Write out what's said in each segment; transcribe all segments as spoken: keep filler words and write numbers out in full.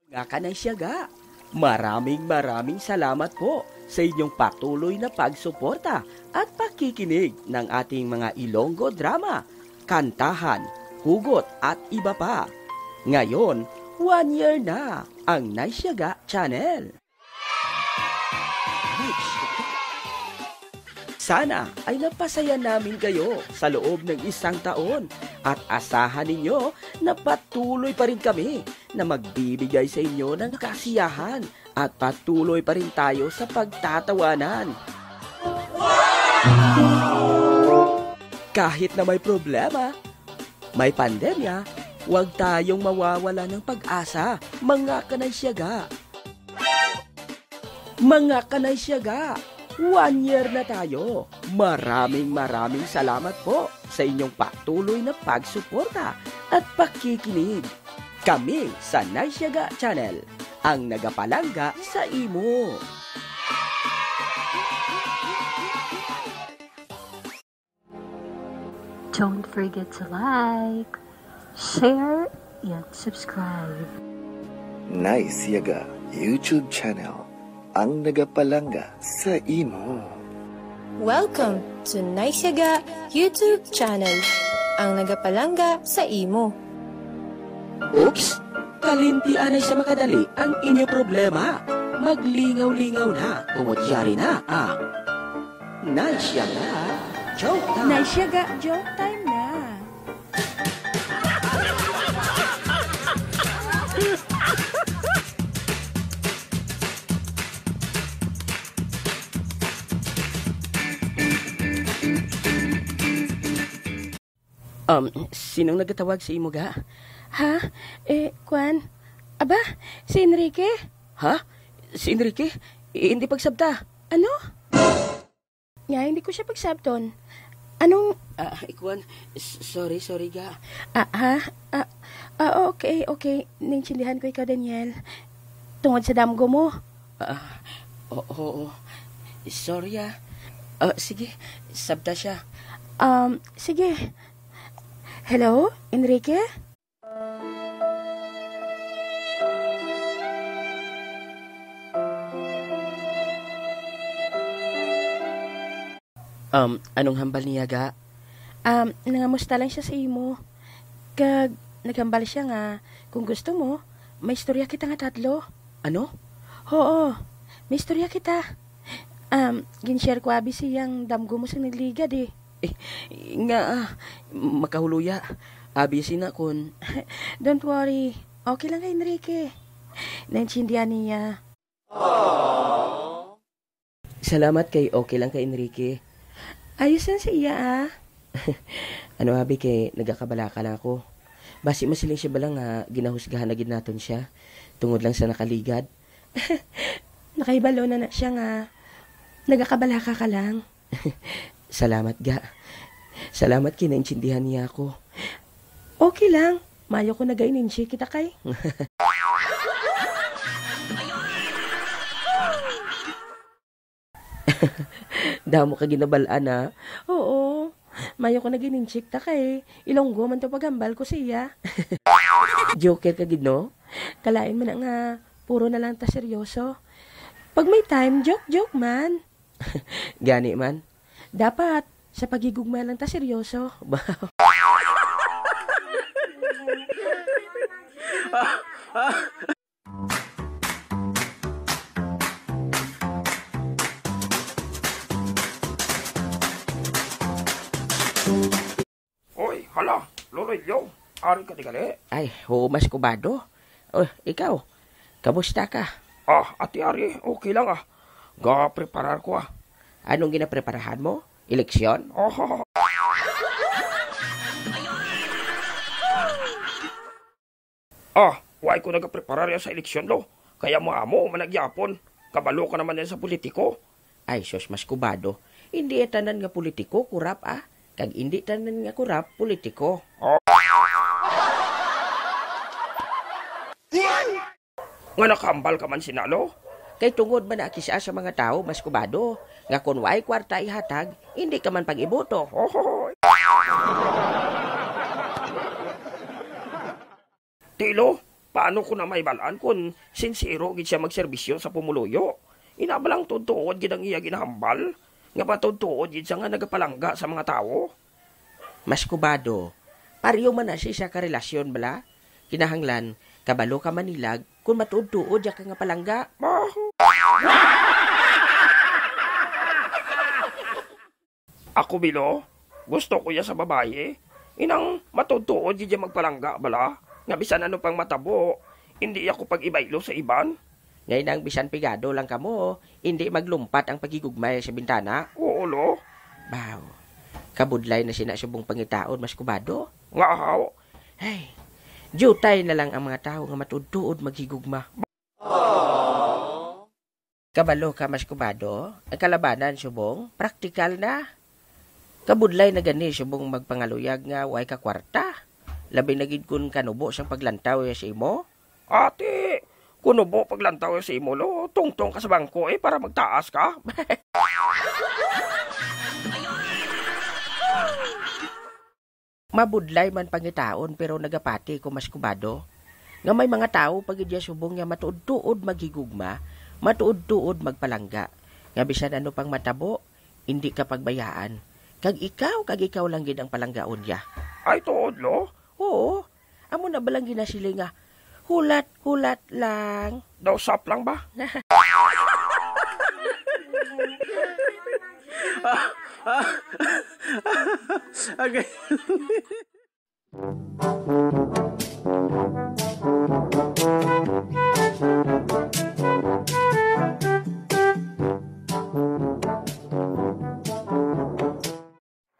Nga kanay siya ga. Maraming, maraming salamat po sa inyong patuloy na pagsuporta at pakikinig ng ating mga Ilonggo drama, kantahan, hugot at iba pa. Ngayon, one year na ang Naysyaga Channel. Sana ay napasaya namin kayo sa loob ng isang taon at asahan ninyo na patuloy pa rin kami na magbibigay sa inyo ng kasiyahan at patuloy pa rin tayo sa pagtatawanan. Kahit na may problema, may pandemya, huwag tayong mawawala ng pag-asa, mga kanay siyaga. Mga kanay siyaga, one year na tayo. Maraming, maraming salamat po sa inyong patuloy na pagsuporta at pakikinig. Kami sa Naysyaga Channel, ang nagapalangga sa imo. Don't forget to like, share, and subscribe. Nice Yaga YouTube channel, ang nagapalangga sa imo. Welcome to Nice Yaga YouTube channel, ang nagapalangga sa imo. Oops! Kalimti anay sa makadali ang inyo problema. Maglingaw-lingaw na, kumudyari na ang Naysyaga Joke Time. Naysyaga Joke Time na. Um, sinong nagatawag sa imo ga? Ha? Eh, kwan? Aba, si Enrique? Ha? Si Enrique? I-, hindi pagsabta. Ano? Nga, hindi ko siya pagsabton. Anong Ah, ikuan, s-, sorry, sorry ga. Ah, ha? Ah, ah, okay, okay. Naintindihan ko ikaw, Daniel. Tungod sa damgo mo. Ah, oo, oo. Sorry, ah. Ah, sige, sabta siya. Um, sige. Hello, Enrique? Um, anong hambal niya ga? Um, nangamusta lang siya sa imo. Kag naghambal siya nga, kung gusto mo, may istorya kita nga tatlo. Ano? Oo, may istorya kita. Um, gin-share ko abi siyang damgo mo sang nagligad eh. Eh, nga, ah, makahuluya. Abi sina kun Don't worry. Okay lang kay Enrique. Naintindihan niya. Salamat kay okay lang kay Enrique. Ayos lang sa iya, ah. Ano, abi, kay nagakabalaka lang ako. Basi masiling siya bala nga ginahusgahan na gid naton siya tungod lang sa nakaligad. Nakahibalo na na siya nga nagakabalaka ka lang. Salamat ga. Salamat kay naintindihan niya ako. Okay lang. Mayo ko nagaintindihan kita kay. Damo ka ginabal-an, ah. Oo. Mayo ko nag-ininchik ta kay Ilonggo man to paghambal ko sa iya. Joker ka gid, no? Kalain man na nga puro na lang ta seryoso. Pag may time, joke-joke man. Gani man. Dapat, sa paghigugma lang ta seryoso. Oy, hala, Lolo Ilyo, ari ka di gali? Ay, humas, Kubado. Oh, ikaw, kamusta ka? Ah, Ate Ari, okay lang, ah. Ga-preparar ko, ah. Anong ginapreparahan mo? Eleksyon? Oh. Ah, why ko nagapreparar ya sa eleksyon, lo? Kaya mo amo man nagyapon. Kabalo ka naman yan sa politiko. Ay, sus, mas Kubado. Hindi tanan nga politiko kurap, ah. Kag hindi tanan nga kurap, politiko. Oh. Nga nakahambal ka man sina, lo? Kay tungod man na kis-a sa mga tawo, mas Kubado, nga kon waay kwarta ihatag, hindi ka man pag-iboto. Ohoy. Ti, lo, Paano ko na mabal-an kon sinsero gid sia magserbisyo sa pumuluyo? Ina bala tuod-tuod gid ang iya ginahambal, nga matuod-tuod gid sia nga nagapalangga sa mga tawo? Mas kubado, pareho man na siya sa karelasyon bala. Kinahanglan, kabalo ka manilag kung matuod-tuod ya ka nga palangga. Ako, Bilo, gusto ko ya sa babayi. Inang matuod-tuod gid ya magpalangga bala, nga bisan ano pang matabo, hindi ako pag-ibaylo sa iban. Nga inang bisan pigado lang kamo, hindi maglumpat ang paghigugmay sa bintana. Oo, lo. Baw, kabudlay na sina subong pangitaon, mas kubado. Nga ahaw. Ay, diutay na lang ang mga tawo nga matuod-tuod maghigugma. Kabalo ka, mas kubado, ang kalabanan subong praktikal na. Kabudlay na gani subong magpangaluyag nga way ka kwarta, labi na gid kon kanubo sang paglantaw ya sa imo. Ati, kunubo paglantaw ya sa imo, lo, tungtong ka sa bangko, eh, para magtaas ka. Mabudlay man pangitaon, pero nagapati ko, mas kubado, nga may mga tawo pa gid ya subong nga matuod-tuod maghigugma, matuod-tuod magpalangga, nga bisan ano pang matabo, indi ka pagbayaan, kag ikaw, kag ikaw lang gid ang palanggaon niya. Ay, tuod, lo? Oo, amo na balang ginasiling nga, hulat-hulat lang. Daw sap lang ba? Okay.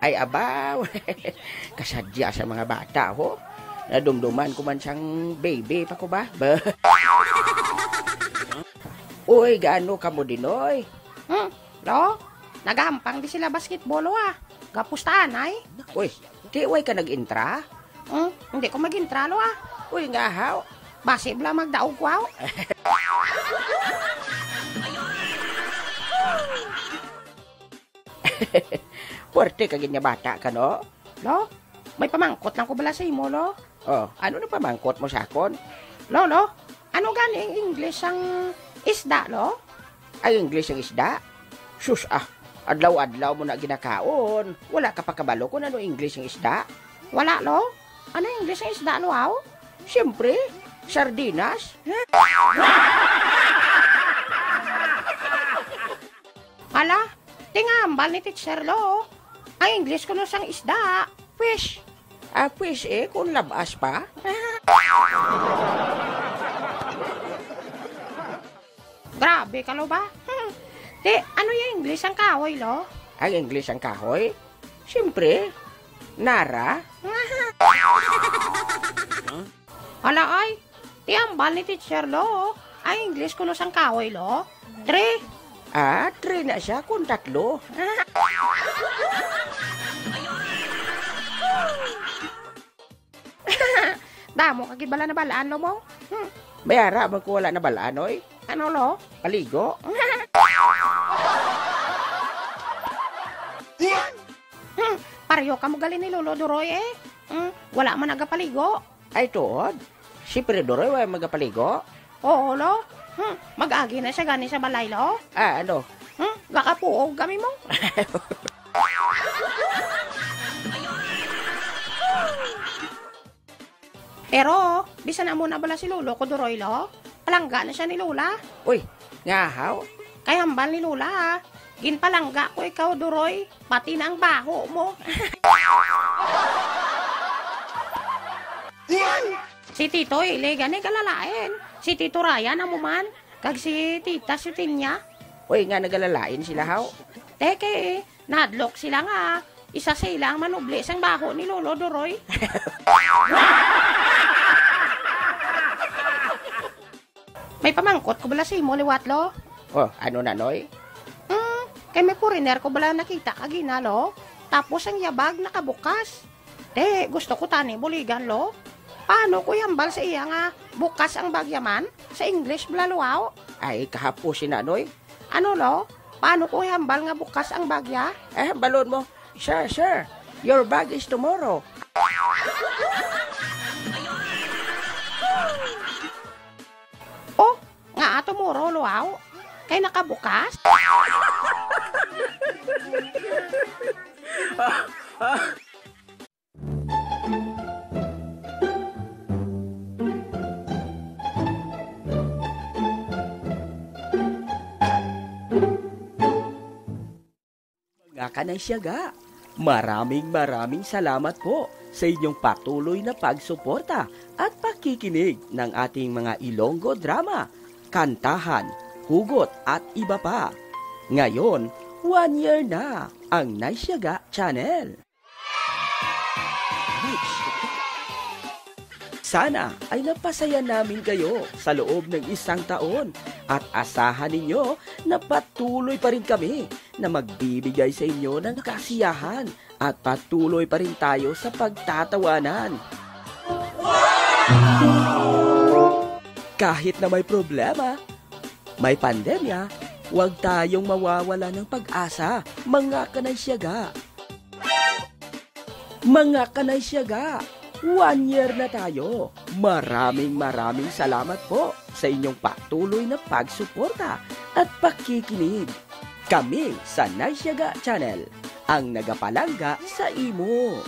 Ay, abaw. Kasadya sa mga bata, ho. Nadumduman ko man sang baby pa ko ba? Ba? Uy, gaano kamo din, oy? Hmm, lo? Nagahampang di sila basketball, ah. Gapustahan, ay. Uy, di way ka nag-intra? Hmm, hindi ko mag-intra, lo, ah. Uy, nga, haw. Basi bala magdaog ko, haw. Puwerte ka gid nga bata ka, no? Lo, may pamangkot lang ko bala sa imo, lo. Oh, ano na pamangkot mo sa akon? Lo, lo, ano gani ang English sang isda, lo? Ay, English ang isda? Sus, ah, adlaw-adlaw mo na ginakaon. Wala ka pa kabalo kung ano English ang isda? Wala, lo. Ano English ang isda, lo, aw? Siyempre, sardinas. Hala, tingambal ni Teacher Lo. Ang English kuno sang isda, fish. Ah, fish eh, kung labas pa. Grabe ka, Lo, ba? Di, ano yung English ang kahoy, Lo? Ang English ang kahoy? Siyempre, nara. Hala, ay. Tiambal ni Teacher Lo, ang English kuno sang kahoy, Lo? Tree. Ah, tree na siya kung tatlo. Damo ka gid bala nabalaan, Lo, mo. Hmm. May ara man ko wala nabalaan, oy. Ano, Lo? Paligo. Hmm, pareho ka mo gali ni Lolo Duroy, eh. Hmm, wala man nagapaligo. Ay, tuod? Si Pre Duroy way magapaligo? Oo, lo. Hmm, mag-agi na siya gani sa balay, lo. Ah, ano? Hmm, gakapuog kami mo. Pero, bisan amo na bala si Lolo ko, Duroy, lo, palangga na siya ni Lola. Uy, nga haw? Kay hambal ni Lola, ha. Ginpalangga ko ikaw, Duroy, pati na ang baho mo. Si Tito Eli gani galalain. Si Tito Ryan amo man. Kag si Tita Sutinya. Uy, nga nagalalain sila, haw? Teke, nahadlok sila nga isa sila ang manubli sang baho ni Lolo Duroy. May pamangkot ko bala sa imo liwat, lo. Oh, ano na, Noy? Hmm, kay may foreigner ko bala nakita kagina, lo. Tapos ang iya bag nakabukas. Te, gusto ko tani buligan, lo. Paano ko ihambal sa iya nga bukas ang bag ya man? Sa English bala, lo, aw? Ay, kahapos si Nanoy. Ano, lo? Paano ko ihambal nga bukas ang bag ya? Eh, balon mo, "Sir, sir, your bag is tomorrow." Oh, nga ato mo rolo aw? Kay nakabukas? Mga kanaysiyaga, maraming, maraming salamat po sa inyong patuloy na pagsuporta at pakikinig ng ating mga Ilonggo drama, kantahan, hugot at iba pa. Ngayon, one year na ang Naysiyaga Channel. Sana ay napasaya namin kayo sa loob ng isang taon at asahan ninyo na patuloy pa rin kami na magbibigay sa inyo ng kasiyahan at patuloy pa rin tayo sa pagtatawanan. Kahit na may problema, may pandemya, huwag tayong mawawala ng pag-asa, mga kanaysiyaga. Mga kanaysiyaga, one year na tayo. Maraming, maraming salamat po sa inyong patuloy na pagsuporta at pakikinig. Kami sa Naysiyaga Channel, ang nagapalangga sa imo.